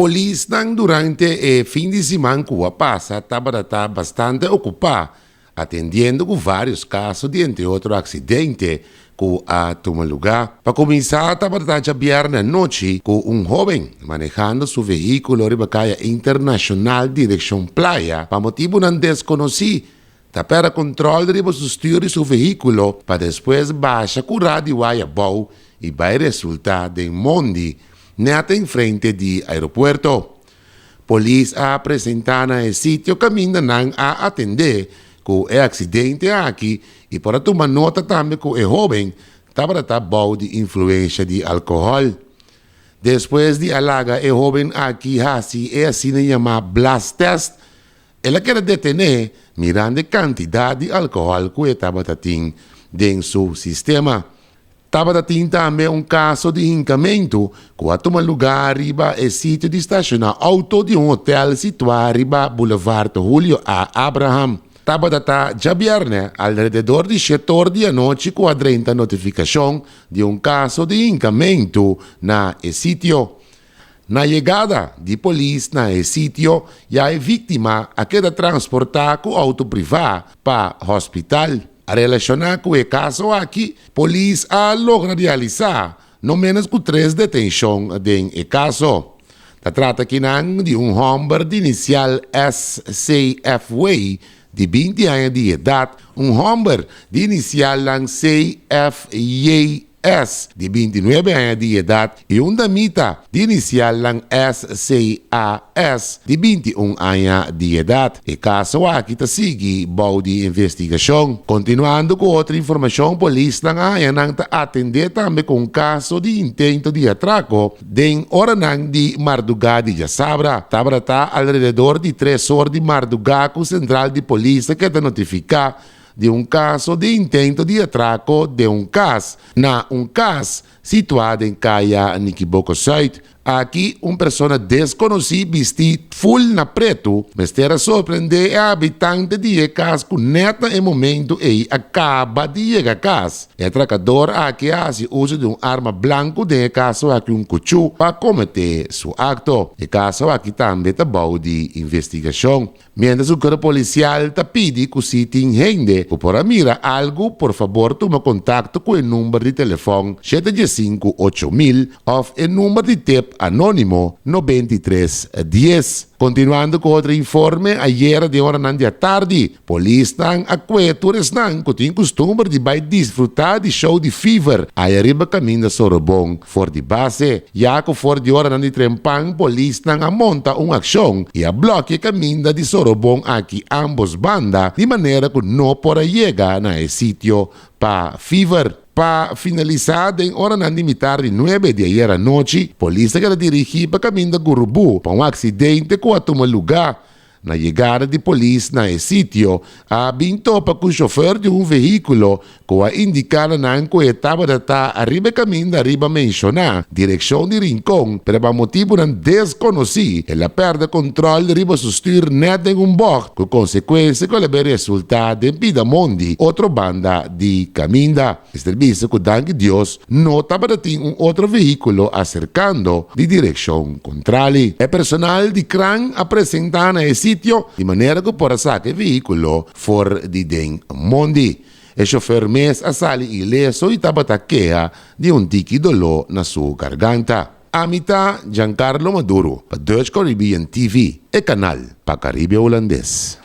Polisnan durante e fin di siman ku a pasa tabata ta bastante okupá atendiendo ku vários kaso di entre otro aksidente ku a tuma lugá. Pa kuminsá tabata ta djabièrnè anochi ku un hóben manehando su vehíkulo riba kaya Internashonal direkshon Playa pa motibunan deskonosí ta pèrdè kontròl riba su stür di su vehíkulo pa despues basha kurá di waya bou i bai resultá den mondi nèt enfrente di aeropuerto. Polis a presentá na e sitio kaminda nan a atendé ku e aksidente aki i por a tuma nota tambe ku e hóben tabata ta bou di influensha di alkohòl. Despues di a laga e hóben aki hasi e asina yamá blaas test, el a keda detené mirando e kantidat di alkohòl ku e tabata tin den su sistema. Tabata tin tambe un kaso di hinkamentu ku a tuma lugá riba e sitio di stashoná outo di un hotel situá riba Boulevard Julio A. Abraham. Tabata ta djabièrnè alrededor di shetor di anochi ku a drenta notifikashon di un kaso di hinkamentu na e sitio. Na yegada di polis na e sitio ya e víktima a keda transportá ku outo privá pa hospital. Relashoná ku e kaso aki, polis a logra realisá no ménos ku tres detenshon den e kaso. Ta trata akinan di un hòmber di inisial SCFW di 20 aña di edat, un hòmber di inisialnan CFJ. S, di 29 aña di edat, i un damita di inisialnan SCAS, di 21 aña di edat. E kaso aki ta sigui bou di investigashon. Kontinuando ku otro informashon, polisnan a haña nan ta atendé tambe ku un kaso di intento di atrako den oranan di mardugá di djasabra. Tabata ta alrededor di tres or di mardugá ku sentral di polis a keda notifiká di un kaso di intento di atrako den un kas na un kas situá den Kaya Nikiboko Zuid. Aki un persona deskonosí bistí ful na pretu mester a sorprendé e habitante di e kas ku nèt na e momentu ei a kaba di yega kas. E atrakador aki a hasi uso di un arma blanku, den e kaso aki un kuchú, pa kometé su akto. E kaso aki tambe ta bou di investigashon. Mientras ku Kuerpo Polisial ta pidi ku si tin hende ku por a mira algu, por fabor tuma kontakto ku e number di telefòn 715 8000 òf e number di tep anónimo 93 10. Kontinuando ku otro informe, ayera den oranan di atardi, Polisnan a kue tur esnan ku tin kustumber di bai disfrutá di show di Fever aya riba kaminda Sorobon for di base. Ya ku for di oranan di trempan polisnan a monta un akshon i a blòkia e kaminda di Sorobon aki ámbos banda di manera ku no por a yega na e sitio pa Fever. Pa finalisá, den oranan di mitar di nuebe di ayer anochi, polis a keda dirigí pa kaminda Gurubú pa un aksidente ku a tuma lugá. Na yegada di polis na e sitio, a bin topa ku shofer di un vehíkulo ku a indiká na nan ku e tabata ta ariba e kaminda ariba menshoná, direkshon di Rincon, pero pa motibunan deskonosí el a pèrdè kontròl riba su stür nèt den un bògt, ku konsekuensia ku el a bin resultá den pida mondi otro banda di kaminda. Mester bisa ku danki Dios no tabata tin un otro vehíkulo aserkando di direkshon kontrali. E personal di kran a presentá na e sitio di manera ku por a saka e vehíkulo for di den mondi. E shofer mes a sali ileso i tabata keha di un tiki doló na su garganta. Ami ta Giancarlo Maduro pa Dutch Caribbean TV, e kanal pa Karibe Hulandes.